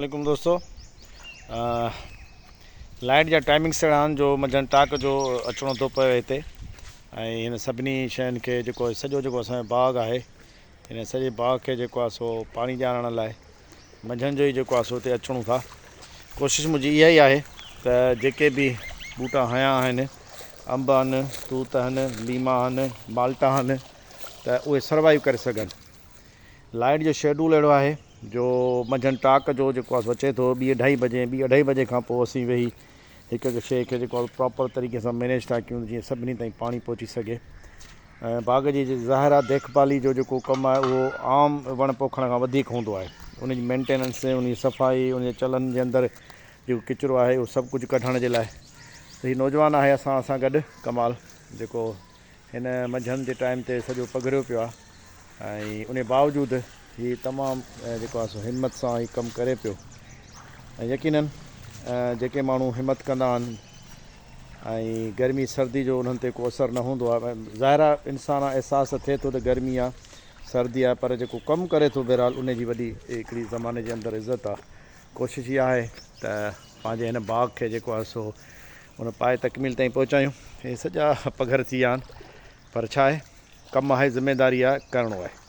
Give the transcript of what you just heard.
عليڪم دوستو لائيٽ جا ٽائمنگس اهڙا آهن جو منجهند ٽاڪ جو اچڻو ٿو پوي هتي ۽ هن سڀني شين کي جيڪو سڄو جيڪو اسانجو باغ آهي هن سڄي باغ کي جيڪو آهي سو پاڻي ڏيارڻ لاء منجهند جو ئي جيڪو آهي سو هتي اچڻو ٿا ڪوشش منهنجي اها ئي آهي ته جيڪي به ٻوٽا هنيا آهن انب آهن توت آهن ليما آهن مالٽا آهن ته اهي سروائيو ڪري سگهن لائيٽ جو شيڊول اهڙو آهي جو منجهند ٽاڪ جو جيڪو آهي سو اچي ٿو ٻي اڍائي بجي ٻي اڍائي بجي کان پوء اسين ويهي هڪ هڪ شيء کي جيڪو آهي پراپر طريقي سان مينيج ٿا ڪيون جيئن سڀني تائين پاڻي پهچي سگهي ۽ باغ جي ظاهر آهي ديک ڀالي جو جيڪو ڪم آهي اهو عام وڻ پوکڻ کان وڌيڪ هوندو آهي ان جي مينٽيننس ان جي صفائي ان جي چلن جي اندر جيڪو ڪچرو آهي اهو سڀ ڪجهه ڪڍڻ جي لاء هي نوجوان آهي اسان سان گڏ ڪمال جيڪو هن منجهند جي ٽائيم تي سڄو پگهريو پيو آهي ۽ ان باوجود هي تمام جيڪو آهي سو همت سان هي ڪم ڪري پيو ۽ يقينن جيڪي ماڻهو همت ڪندا آهن ۽ گرمي سردي جو انهن تي ڪو اثر نه هوندو آهي ظاهر آهي انسان احساس ته ٿئي ٿو ته گرمي آهي سردي آهي پر جيڪو ڪم ڪري ٿو بهرحال ان جي وڏي هڪڙي زماني جي اندر عزت آهي ڪوشش اها آهي ته پنهنجي هن باغ کي جيڪو آهي سو ان پايه تڪميل تائين پهچايون. هي سڄا پگهر ٿي ويا آهن پر ڇا آهي ڪم آهي ذميداري آهي ڪرڻو آهي.